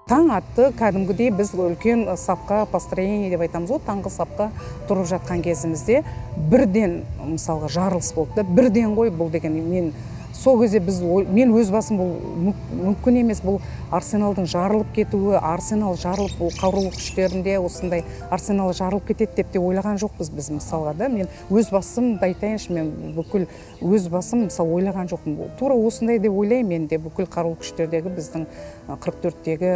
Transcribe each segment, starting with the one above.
Таң атты, кәдімгідей біз үлкен сапқа, построение деп айтамыз ғой, таңғы сапқа тұрып жатқан кезімізде бірден мысалға жарылыс болды да, бірден ғой бұл деген. Мен сол кезде біз, мен өз басым бұл мүмкін емес, бұл арсеналдың жарылып кетуі, арсенал жарылып, бұл қарулы күштерінде осындай арсенал жарылып кетеді деп те ойлаған жоқпыз біз мысалға да. Мен өз басымды айтайыншы, мен бүкіл өз басым мысалы ойлаған жоқпын. Тура осындай деп ойлаймын мен де, бүкіл қарулы күштердегі біздің 44-тегі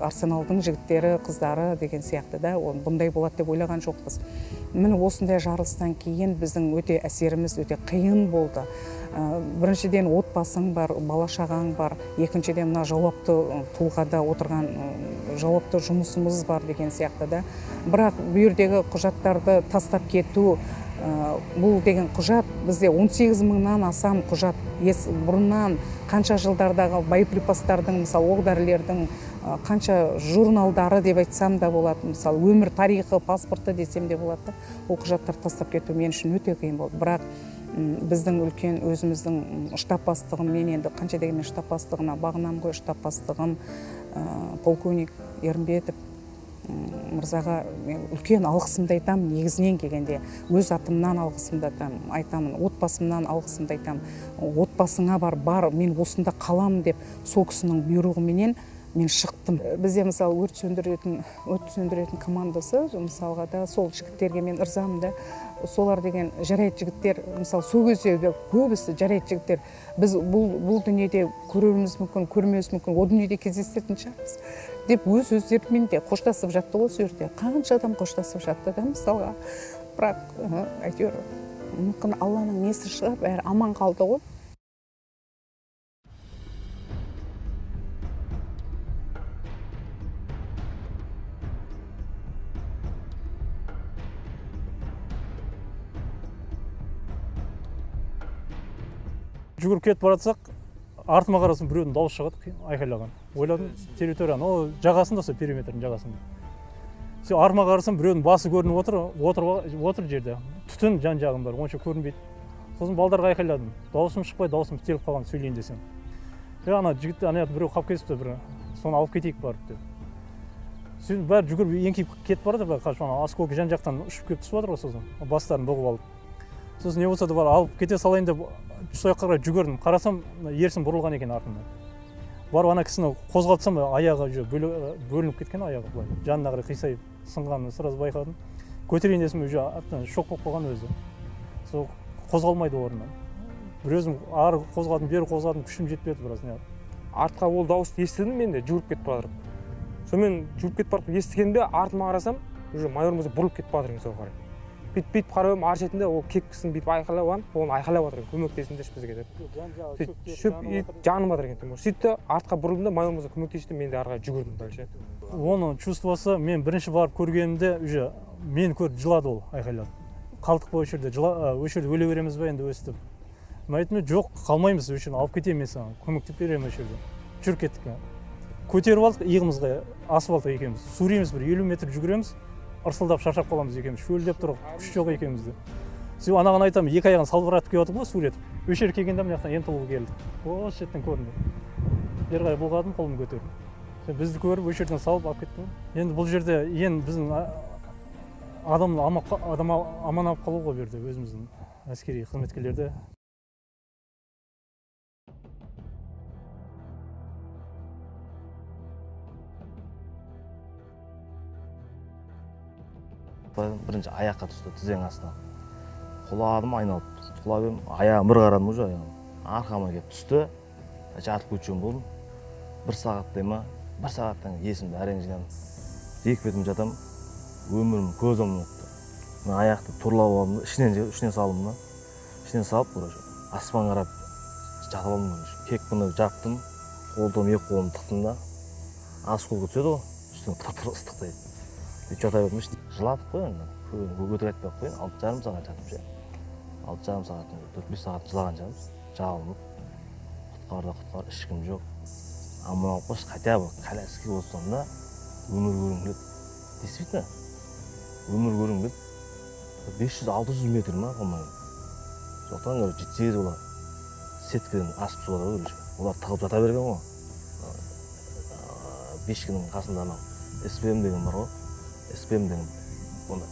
арсеналдың жігіттері, қыздары деген сияқты да, бұндай болады деп ойлаған жоқпыз. Міне осындай жарылыстан кейін біздің өте әсеріміз өте қиын болды. Біріншіден отбасың бар, бала шағаң бар, екіншіден мына жауапты тұлғада отырған, жауапты жұмысымыз бар деген сияқты да. Бірақ бұл жердегі құжаттарды тастап кету, бұл деген құжат бізде 18 мыңнан асам құжат, бұрыннан қанша жылдардағы боеприпастардың, мысалы оқ-дәрілердің, қанша журналдары деп айтсам да болады, мысалы өмір тарихы, паспорты десем де болады да. Ол құжаттарды тастап кету мен үшін өте қиын болды. Бірақ біздің үлкен өзіміздің штаб бастығым, мен енді қанша дегенмен штаб бастығына бағынамын ғой, штаб бастығым, полковник Ерімбетов мырзаға мен үлкен алғысымды айтамын. Негізінен келгенде өз атымнан алғысымды айтамын, отбасымнан алғысымды айтамын. Отбасыңа бар, бар, мен осында қаламын деп сол кісінің бұйрығыменен мен шықтым. Бізде мысалы өрт сөндіретін командасы мысалға да, сол жігіттерге мен ырзамын да. Солар деген жарайды жігіттер, мысалы сол кезде көбісі жарайды жігіттер, біз бұл дүниеде көруіміз мүмкін, көрмеуіміз мүмкін, о дүниеде кездесетін шығармыз деп өз өздерімен де қоштасып жатты ғой. Сол жерде қанша адам қоштасып жатты да мысалға. Бірақ әйтеуір мүмкін Алланың несі шығар, бәрі аман қалды ғой. Жүгіріп кетіп бара жатсақ, артыма қарасам, біреудің дауысы шығады айқайлаған. Ойладым, территорияның ол жағасында, сол периметрдің жағасында. Сол артыма қарасам, біреудің басы көрініп отыр, отыр жерде. Түтін жан жағым бар, онша көрінбейді. Сосын балдарға айқайладым. Дауысым шықпай, дауысым бітеліп қалған сөйлейін десем. Ана жігіт, ана біреу қалып кетіпті бір, соны алып кетейік барып деп. Сөйтіп бәрі жүгіріп еңкейіп кетіп бара жатыр, қашып, ана осколки жан жақтан ұшып келіп түсіп жатыр ғой, сосын бастарын бұғып алып. Сосын не болса да бар алып кете салайын деп сол жаққа қарай жүгірдім. Қарасам, ерсін бұрылған екен артымнан. Барып ана кісіні қозғалтсам, аяғы уже бөлініп кеткен, аяғы былай жанына қарай қисайып сынғанын сразу байқадым. Көтерейін десем, уже әбден шок болып қалған өзі. Сол қозғалмайды орнынан. Бір өзім ары қозғадым, бері қозғадым, күшім жетпеді біраз. Не. Артқа ол дауысты естідім мен де, жүгіріп кетіп бара жатырмын. Сонымен жүгіріп кетіп бара жатып естігенде артыма қарасам, уже майор мырза бұрылып кетіп бара жатыр екен сол қарай. Бүйтіп бүйтіп қарап едім, ар шетінде ол кепкісін бүйтіп айқайлап алған, оны айқайлап жатыр екен, көмектесіңдерші бізге деп. Сөйтіп шөп жанып жатыр екен. Сөйтті де артқа бұрылдым да, майор мырза көмектесші деп, мен де ары қарай жүгірдім дальше. Оның чувствосы, мен бірінші барып көргенімде уже мені көріп жылады ол, айқайлады. Қалдық па осы жерде, осы жерде өле береміз ба енді өстіп. Мен айттым, жоқ, қалмаймыз, осы жерден алып кетемін мен саған, көмектеп беремін осы жерде. Жүр кеттік. Көтеріп алдық, иығымызға асып алдық екеуміз. Суриміз, бір 50 метр жүгіреміз, ырсылдап шаршап қаламыз екеуміз, шөлдеп тұр, күш жоқ екеумізде. Сөйтіп анаған айтамын, екі аяғын салбыратып келіп жатыр ғой суретіп. Осы жерге келгенде мына жақтан МТЛ келді. Осы шеттен көрінді. Бері қарай бұлғадым, қолымды көтердім. Сөйтіп бізді көріп, осы жерден салып алып кетті. Енді бұл жерде ең біздің адам аман алып қалу ғой бұл жерде өзіміздің әскери қызметкерлерді. Бірінші аяққа түсті, тізенің астына. Құладым айналып, құлап едім, аяғым бір қарадым уже аяғым. Арқама келіп түсті, жатып кеткен болдым. Бір сағаттай ма, бір сағаттан кейін есімді әрең жинадым. Екі бетім жатамын, өмірім көз алдымнан өтті. Мен аяқты турлап алдым да, ішінен салдым да. Ішінен салып, короче, аспан қарап жатып алдым, короче. Кепканы жаптым, қолтығым, екі қолымды тықтым да, осколка түседі ғой, үстіне тыр-тыр ыстық дейді. Сөйтіп жата бердім, жыладық қой енді. Өтірік айтпай ақ қояйын, алты жарым сағат жаттым ше. Алты жарым сағат, төрт бес сағат жылаған шығармыз. Жалынып, құтқар да құтқар, ешкім жоқ. Аман алып қойшы, хотя бы коляска болсам да өмір көргім келеді. Действительно, өмір көргім келеді. Бес жүз, алты жүз метр ма, по-моему. Сондықтан, короче, жеті сегіз бала сеткіден асып түсіп жатыр ғой, короче. Олар тығылып жата берген ғой. Вишкінің қасында анау СПМ деген бар ғой, СПМ деген, онда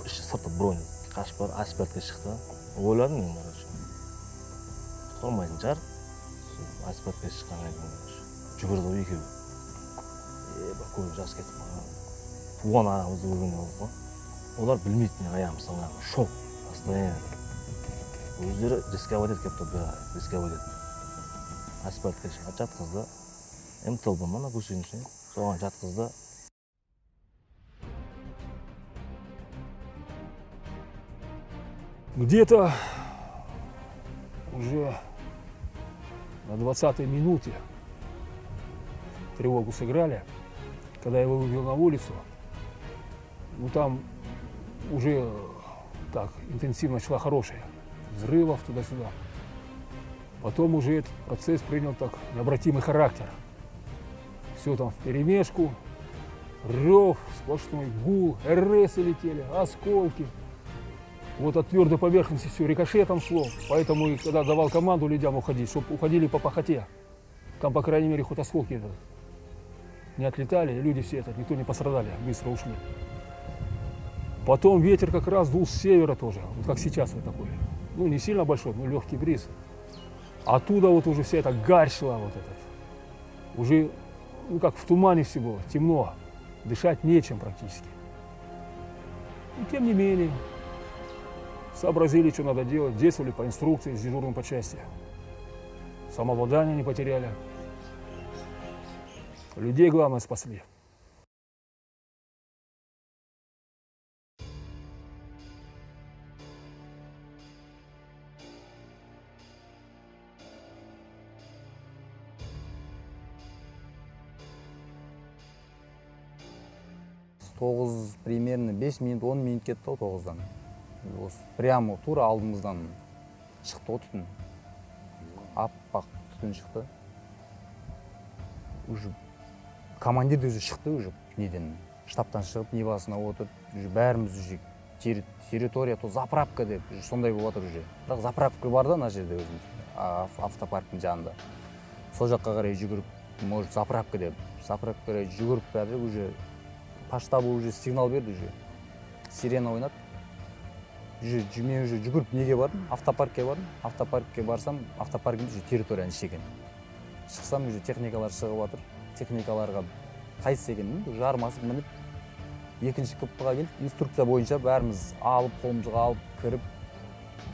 іші, сырты бронь. Қашып барып асфальтқа шықты. Ойладым мен, короче, құтқармайтын шығар. Сол асфальтқа шыққаннан кейін, короче, жүгірді ғой екеуі. Е, бір көзім жас кетіп қалған, туған ағамызды көргендей болдық қой. Олар білмейді менің аяғым сынғанын, шок состояние. Өздері рисковать етіп келіп тұр бері қарай, рисковать етіп асфальтқа шығып жатқызды. МТЛБ ма, ана гусеничный, соған жатқызды. Где-то уже на 20-й минуте тревогу сыграли. Когда я его вывел на улицу, ну, там уже так интенсивно шла хорошая. Взрывов туда-сюда. Потом уже этот процесс принял так необратимый характер. Все там вперемешку, рев, сплошной гул, РС летели, осколки. Вот от твердой поверхности все рикошетом шло. Поэтому и когда давал команду людям уходить, чтобы уходили по пахоте. Там, по крайней мере, хоть осколки этот не отлетали, и люди все это, никто не пострадали, быстро ушли. Потом ветер как раз дул с севера тоже, вот как сейчас вот такой. Ну, не сильно большой, но легкий бриз. Оттуда вот уже вся эта гарь шла вот этот. Уже, ну, как в тумане все было, темно, дышать нечем практически. Но, тем не менее, сообразили, что надо делать, действовали по инструкции с дежурным по части. Самообладание не потеряли. Людей, главное, спасли. 9, примерно 5 минут, 10 минут кетті ғой 9-дан. Осы прямо тура алдымыздан шықты ғой түтін, аппақ түтін шықты. Уже командир де уже шықты, уже неден, штабтан шығып, нивасына отырып, уже бәріміз уже территория то заправка деп уже сондай болып жатыр уже. Бірақ заправка бар да ана жерде өзіміз автопарктің жанында. Сол жаққа қарай жүгіріп, может, заправка деп, заправка қарай жүгіріп бара, уже по штабу уже сигнал берді, уже сирена ойнады уже. Мен уже жүгіріп неге бардым, автопаркке бардым. Автопаркке барсам, автопарк уже территорияның іші екен. Шықсам, уже техникалар шығып жатыр. Техникаларға қайсысы екенін білмеймін, жармасып мініп, екінші КП ға келдік. Инструкция бойынша бәріміз алып, қолымызға алып кіріп,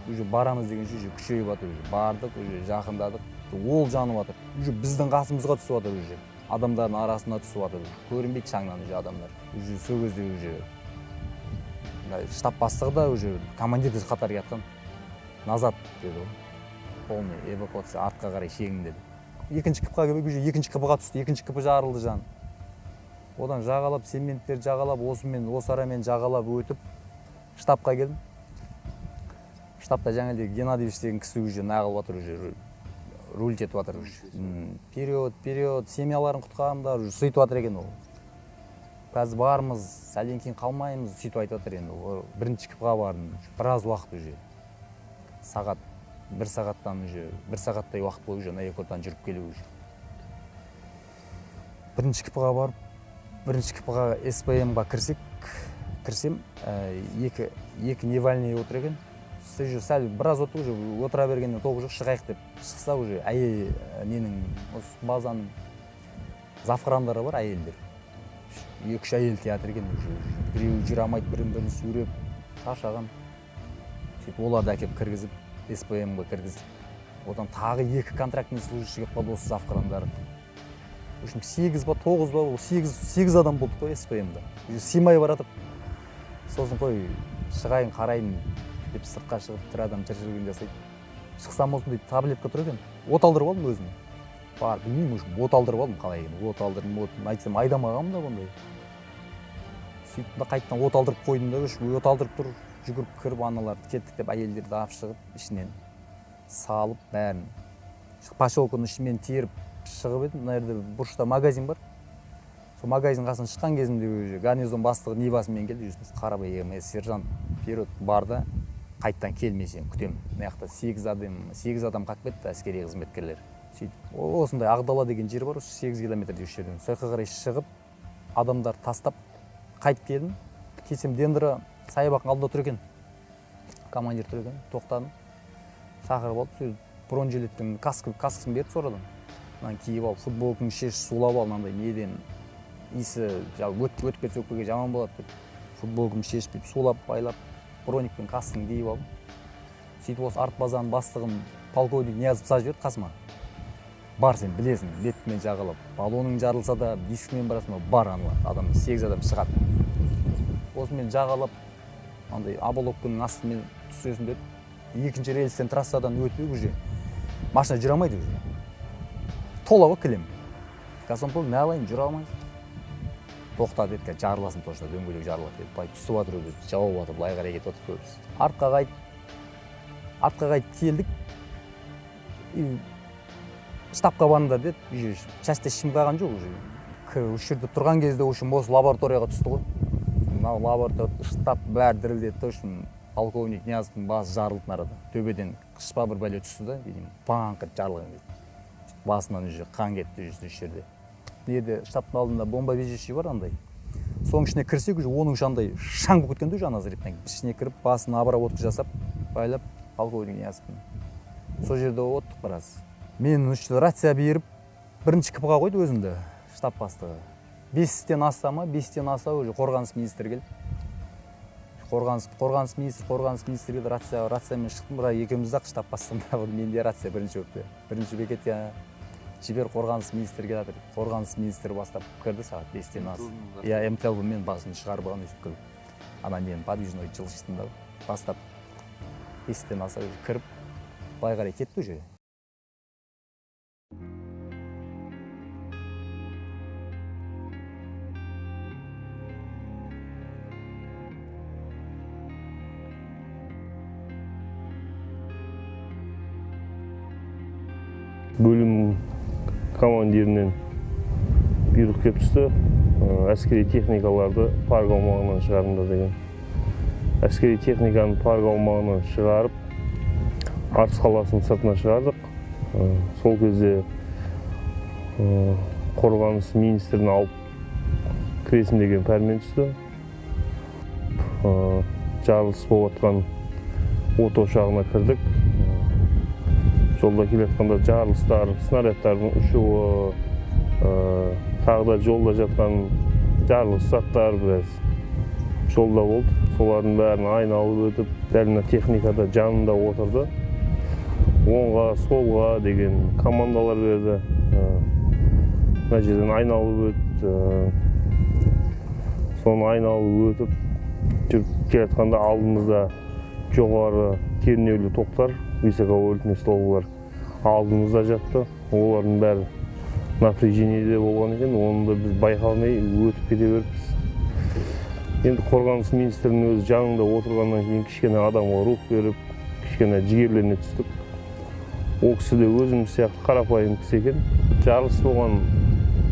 уже барамыз дегенше, уже күшейіп жатыр. Уже бардық, уже жақындадық, ол жанып жатыр, уже біздің қасымызға түсіп жатыр, уже адамдардың арасына түсіп жатыр, уже көрінбейді шаңнан уже адамдар. Уже сол кезде уже мына штаб бастығы да, уже командир де қатар келатқан. «Назад», — деді ғой, «полный эвакуация, артқа қарай шегін», — деді. Екінші КП ға келіп, уже екінші КП ға түсті, екінші КП жарылды жан. Одан жағалап, цементтерді жағалап, осымен, осы арамен жағалап өтіп, штабқа келдім. Штабта жаңағыдай Геннадьевич деген кісі уже нағылып жатыр, уже рулить етіп жатыр уже. «Вперед, вперед, семьяларын құтқарыңдар», уже сөйтіп жатыр екен ол. «Қазір бармыз, сәлден кейін қалмаймыз», сөйтіп айтып жатыр енді. Ол бірінші КП ға бардым, біраз уақыт уже, сағат, бір сағаттан, уже бір сағаттай уақыт бойы уже ана екі ортаны жүріп келу. Уже бірінші КП ға барып, бірінші КП ға, СПМ ға кірсек, кірсем, екі невальный отыр екен. Уже сәл біраз отыр, уже отыра бергеннен толку жоқ, шығайық деп шықса, уже әйел, ненің, осы базаның завхрандары бар, әйелдер, екі үш әйел театр екен. Уже біреуі жүре алмайды, бірін бірін сүйреп, шаршаған. Сөйтіп оларды әкеліп кіргізіп, СПМ ға кіргіздік. Одан тағы екі контрактный служащий келіп қалды, осы завхрандар. В общем, сегіз ба, тоғыз ба, ол сегіз адам болдық қой СПМ да, уже сыймай баратып. Сосын қой, шығайын, қарайын деп сыртқа шығып, тірі адам тіршілігін жасайды. Шықсам, осындай таблетка тұр екен, от алдырып алдым өзім бар, білмеймін, уже от алдырып алдым, қалай екенін. От алдырдым, от айтсам, айдамағанмын да бұндай. Сөйттім да, қайтадан от алдырып қойдым да, уже от алдырып тұр, жүгіріп кіріп, аналарды кеттік деп, әйелдерді алып шығып, ішінен салып, бәрін поселкенің ішімен теріп шығып едім, мына жерде бұрышта магазин бар, сол магазин қасынан шыққан кезімде уже гарнизон бастығы нивасымен келді. Уже қарап: «Е, сержант, вперед бар да, қайтадан кел, мен сені күтемін. Мына жақта сегіз адам, сегіз адам қалып кетті, әскери қызметкерлер». Сөйтіп осындай Ақдала деген жер бар, осы 8 километрде осы жерден. Сол жаққа қарай шығып, адамдар тастап қайтып келдім. Келсем, Дендра саябақтың алдында тұр екен. Командир тұр екен, тоқтадым. Шақырып алды, сөйтіп бронежилеттің каскасын берді сорадан. Мынаны киіп ал, футболкаңды шеш, сулап ал, мынандай неден иісі өтіп кетсе өкпеге жаман болады деп. Футболкамды шешіп, бүйтіп сулап, байлап, броникпен касканы киіп алдым. Сөйтіп осы артбазаның бастығын полковник Ниязов салып жіберді қасыма. Бар, сен білесің, бетімен жағалап, баллоның жарылса да дискімен барасың ба, бар, аналар, адам, 8 адам шығады. Осымен жағалап, андай оболокканың астымен түсесің деді. Екінші рельстен трассадан өтіп уже машина жүре алмайды уже. Тола ғой кілем. Газон не алайын, жүре алмайсың. Тоқта деді, қазір жарыласың точно, дөңгелек жарылады деді. Былай түсіп жатыр көбісі, жауып жатыр, былай қарай кетіп жатыр көбісі. Артқа қайт, артқа қайтып келдік. И штабқа барыңдар деді. Уже частьта ешкім қалған жоқ уже. Осы жерде тұрған кезде, в общем, осы лабораторияға түсті ғой. Мынау лаборатория, штаб бәрі дірілдеді да, в общем, полковник Ниязовтың басы жарылды мына арада. Төбеден қышпа бір бәле түсті да, видимо, баңқ етіп жарылған кезде. Басынан уже қан кетті уже осы жерде. Неде, штабтың алдында бомбоубежище бар андай. Соның ішіне кірсек, уже оның іші андай шаң болып кеткен да уже ана взрывтан кейін. Ішіне кіріп, басын обработка жасап, байлап, полковник Ниязовтың. Сол жерде оттық біраз. Мен осы рация беріп, бірінші КП-ға қойды өзімді, штаб бастығы. 5-тен аса ма, 5-тен аса уже қорғаныс министрі келді. Қорғаныс министрі келді, рациямен шықтым, бірақ екеуміз ақ штаб бастығында болды, менде рация бірінші болып. Бірінші бекетке жібер, қорғаныс министрі келе жатыр. Қорғаныс министрі бастап кірді сағат 5-тен аса. Иә, МТЛБ-мен басын шығарып алған өйстіп кіріп. Ана нені подвижной жылжыттым да, бастап 5-тен аса уже кіріп, былай қарай кетті уже. Бөлім командирінен бұйрық келіп түсті. Әскери техникаларды парк аумағынан шығарыңдар деген. Әскери техниканы парк аумағынан шығарып, Арыс қаласының сыртына шығардық. Сол кезде қорғаныс министрін алып кіресін деген пәрмен түсті. Жарылыс болып жатқан от ошағына кірдік. Жолда келе жатқанда жарылыстар, снарядтардың ұшуы, тағы да жолда жатқан жарылыс заттар біраз жолда болды. Солардың бәрін айналып өтіп, дәл мына техникада жанында отырды. Оңға, солға деген командалар берді. Мына жерден айналып өт, соны айналып өтіп жүріп келе жатқанда алдымызда жоғары кернеулі тоқтар, высоковольтный столбылар алдымызда жатты. Олардың бәрі напряжениеде болған екен, оны да біз байқамай өтіп кете беріппіз. Енді қорғаныс министрінің өзі жанында отырғаннан кейін кішкене адамға рух беріп, кішкене жігерлене түстік. Ол кісі де өзіміз сияқты қарапайым кісі екен. Жарылыс болған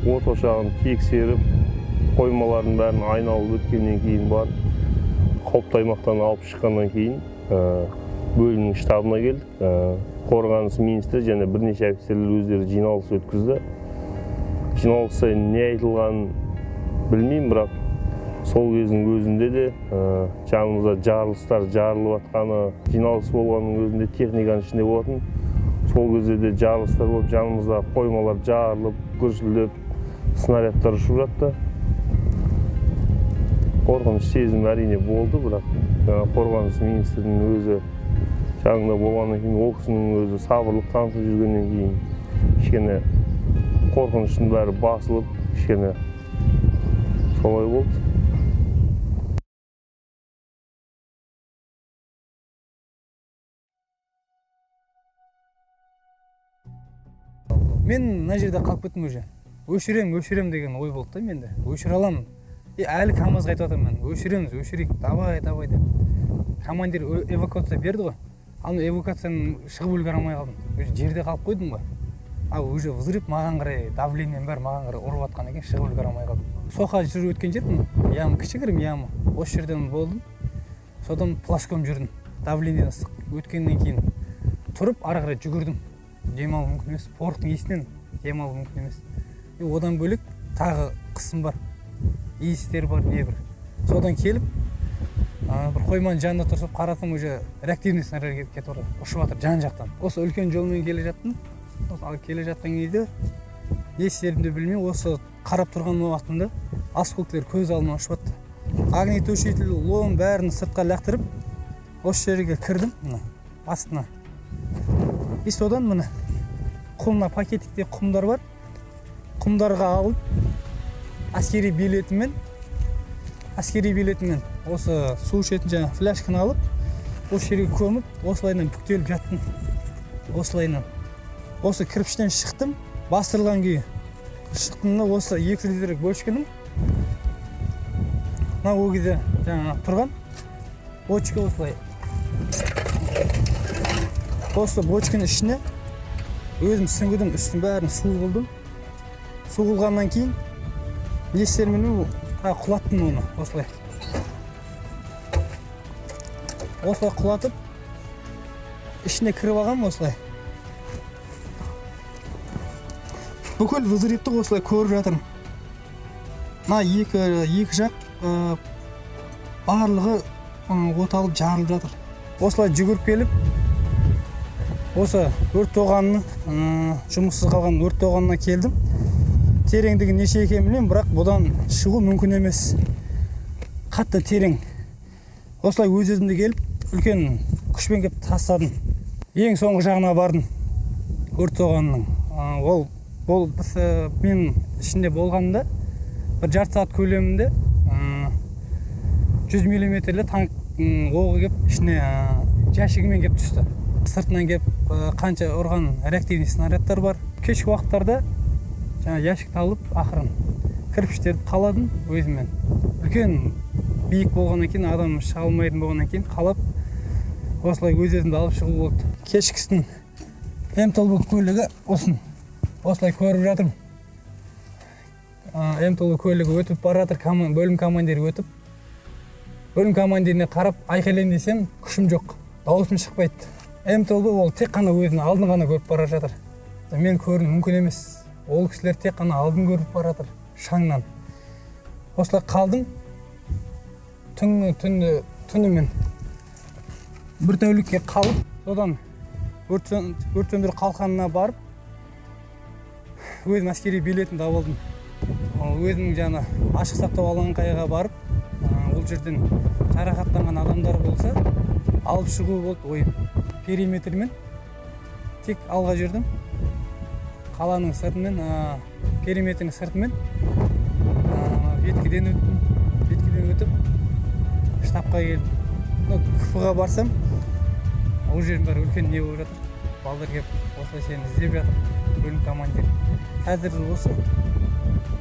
от ошағын тексеріп, қоймалардың бәрін айналып өткеннен кейін барып, қауіпті аймақтан алып шыққаннан кейін бөлімнің штабына келдік. Қорғаныс министрі және бірнеше офицерлер өздері жиналыс өткізді. Жиналыста не айтылғанын білмеймін, бірақ сол кездің өзінде де жанымызда жарылыстар жарылып жатқаны, жиналыс болғанның өзінде техниканың ішінде болатын. Сол кезде де жарылыстар болып, жанымызда қоймалар жарылып, гүрсілдеп, снарядтар ұшып жатты. Қорқыныш сезім әрине болды, бірақ жаңа қорғаныс министрінің өзі жанында болғаннан кейін, ол кісінің өзі сабырлық танытып жүргеннен кейін кішкене қорқыныштың бәрі басылып, кішкене солай болды. Мен мына жерде қалып кеттім уже. Өшірем, өшірем деген ой болды да менде. Өшіре аламын. И әлі КамАЗға айтып жатырмын мен. Өшіреміз, өшірейік, давай, давай деп. Командир эвакуация берді ғой. Ал мен эвакуацияны шығып үлгере алмай қалдым. Уже жерде қалып қойдым ғой. Ал уже взрыв маған қарай, давлениенің бәрі маған қарай ұрып жатқан екен, шығып үлгере алмай қалдым. Соқа жүріп өткен жер мына, яма, кішігірім яма. Осы жерден болдым. Содан плоском жүрдім. Давлениеден ыстық өткеннен кейін тұрып ары қарай жүгірдім. Демалу мүмкін емес, порохтың иісінен демалу мүмкін емес. И одан бөлек тағы қысым бар, иістер бар, небір. Содан келіп бір қойманың жанында тұрсып қарасам, уже реактивный снаряд кетіп жатыр, ұшып жатыр жан жақтан. Осы үлкен жолмен келе жаттым. Осы келе жатқан кезде не істерімді білмей, осы қарап тұрған уақытымда осколкілер көз алдыма ұшып жатты. Огнетушитель, лом бәрін сыртқа лақтырып, осы жерге кірдім, мына астына. И содан міне құм, мына пакетикте құмдар бар, құмдарға алып, әскери билетіммен осы су ішетін жаңағы фляжканы алып, осы жерге көміп, осылайынан бүктеліп жаттым. Осылайынан осы кірпіштен шықтым, бастырылған күйі шықтым да, осы 200 литрлік бочканың мына ол кезде жаңағы тұрған бочка, осылай осы бочканың ішіне өзім сүңгідім, үстін бәрін су қылдым. Су қылғаннан кейін не істерімді білмей, тағы құлаттым оны. Осылай, осылай құлатып, ішіне кіріп алғанмын. Осылай бүкіл взрывты осылай көріп жатырмын. Мына екі жақ барлығы от алып, жарылып жатыр. Осылай жүгіріп келіп, осы өрт тоғанына, жұмыссыз қалған өрт тоғанына келдім. Тереңдігі неше екенін білмеймін, бірақ бұдан шығу мүмкін емес, қатты терең. Осылай өз өзімді келіп, үлкен күшпен келіп тастадым. Ең соңғы жағына бардым өрт тоғанының. Ол бұл біз, мен ішінде болғанда бір жарты сағат көлемінде 100 миллиметрлі танк оғы келіп, ішіне жәшігімен келіп түсті. Сыртынан келіп қанша ұрған реактивный снарядтар бар. Кешкі уақыттарда жаңа ящикті алып, ақырын кірпіштерді қаладым өзіммен. Үлкен биік болғаннан кейін, адам шыға алмайтын болғаннан кейін, қалап, осылай өз өзімді алып шығу болды. Кешкісін МТЛБ көлігі осын осылай көріп жатырмын. МТЛБ көлігі өтіп бара жатыр, бөлім командирі өтіп, бөлім командиріне қарап айқайлайын десем, күшім жоқ, дауысым шықпайды. МТЛБ ол тек қана өзінің алдын ғана көріп бара жатыр, мен көру мүмкін емес. Ол кісілер тек қана алдын көріп бара жатыр шаңнан. Осылай қалдым түн түні түнімен бір тәулікке қалып, содан өрт сөндіру қалқанына барып, өзім әскери билетімді алып алдым. Ол өзімнің жаңа ашық сақтау алаңқайға барып, ол жерден жарақаттанған адамдар болса, алып шығу болды ойым. Периметрмен тек алға жүрдім, қаланың сыртымен, периметрдің сыртымен, веткіден өттім. Веткіден өтіп, штабқа келдім. Ну, КП-ға барсам, ол жердің бәрі үлкен не болып жатыр. Балдар келіп, осылай сені іздеп жатыр, бөлім командирі. Қазір осы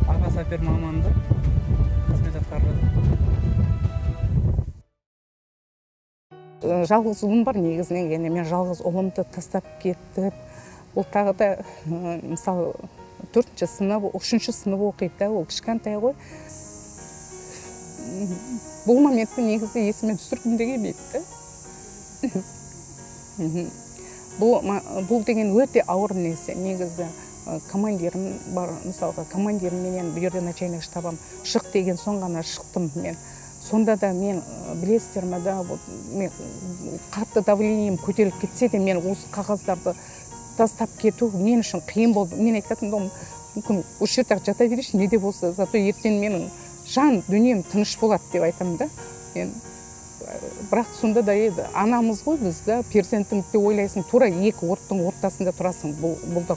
аға сапер маманында қызмет атқарып жатыр. Жалғыз ұлым бар негізінен. Енді мен жалғыз ұлымды тастап кетіп, ол тағы да, мысалы, төртінші сынып, үшінші сынып оқиды да, ол кішкентай ғой. Бұл моментті негізі есіме түсіргім де келмейді да. Бұл деген өте ауыр нәрсе негізі. Командирім бар, мысалға, командирімменен бұл жерде начальник штабым шық деген соң ғана шықтым мен. Сонда да мен, білесіздер ме да, вот мен қатты давлением көтеріліп кетсе де, мен осы қағаздарды тастап кету мен үшін қиын болды. Мен айтатынмын, мүмкін осы жерде ақ жата берейінші, не де болса, зато ертең менің жан дүнием тыныш болады деп айтамын да мен. Бірақ сонда да енді анамыз ғой біз да, перзентіңді де ойлайсың, тура екі оттың ортасында тұрасың. Бұл да,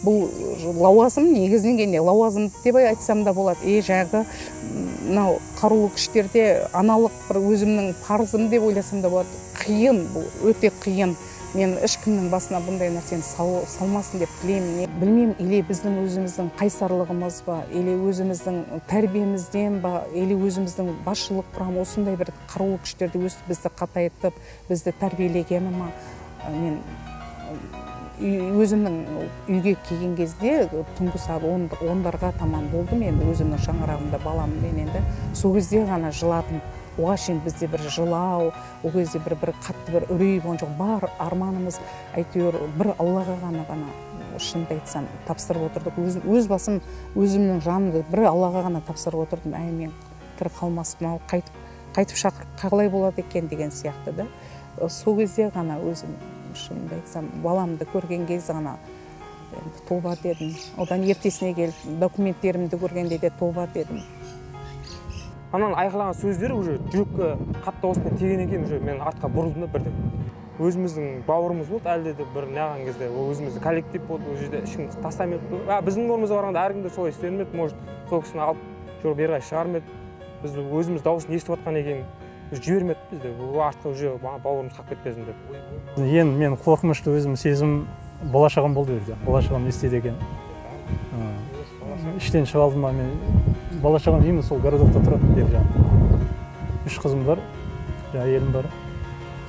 бұл лауазым негізінен келгенде лауазым деп айтсам да болады. И жаңағы мынау қарулы күштерде аналық бір өзімнің парызым деп ойласам да болады. Қиын, бұл өте қиын. Мен ешкімнің басына бұндай нәрсені салмасын деп тілеймін. Білмеймін, или біздің өзіміздің қайсарлығымыз ба, или өзіміздің тәрбиемізден ба, или өзіміздің басшылық құрам осындай бір қарулы күштерді өстіп бізді қатайтып, бізді тәрбиелегені ма. Мен өзімнің үйге келген кезде түнгі сағат 10-дарға таман болдым. Енді өзімнің шаңырағымда баламмен, енді сол кезде ғана жыладым. Оған шейін бізде бір жылау, ол кезде бір қатты бір үрей болған жоқ. Бар арманымыз әйтеуір бір Аллаға ғана, шынымды айтсам, тапсырып отырдық. Өз басым, өзімнің жанымды бір Аллаға ғана тапсырып отырдым. Әй, мен тірі қалмаспын ау, қайтып шақырып қалай болады екен деген сияқты да. Сол кезде ғана өзім, шынымды айтсам, баламды көрген кезде ғана енді тоба дедім. Одан ертесіне келіп документтерімді көргенде де тоба дедім. Ананың айқайлаған сөздері уже жүрекке қатты дауыспен тигеннен кейін уже мен артқа бұрылдым да бірден. Өзіміздің бауырымыз болды әлде де, бір неғған кезде ол өзіміздің коллектив болды, ол жерде ешкім тастамайды. А біздің орнымызға барғанда әркім де солай істер ме еді? Может, сол кісіні алып жүр, бері қарай шығар ма еді? Біз өзіміз дауысын естіп жатқаннан кейін біз жібермеді бізді. Ол артқа уже бауырымыз қалып кетпесін деп. Ең мен қорқынышты өзім сезім, бала шағам болды ол жерде. Бала шағам не істейді екен? Іштен шыға алдым ма мен? Бала шағам именно сол городокта тұрады, бер жағында. Үш қызым бар, жаңа әйелім бар.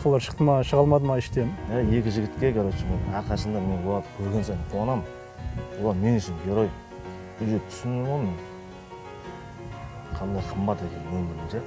Солар шықты ма, шыға алмады ма іштен? Иә, екі жігітке, короче, мен әрқашанда, мен оларды көрген сайын қуанамын. Олар мен үшін герой. Уже түсіндім ғой мен, қандай қымбат екенін өмірдің ше.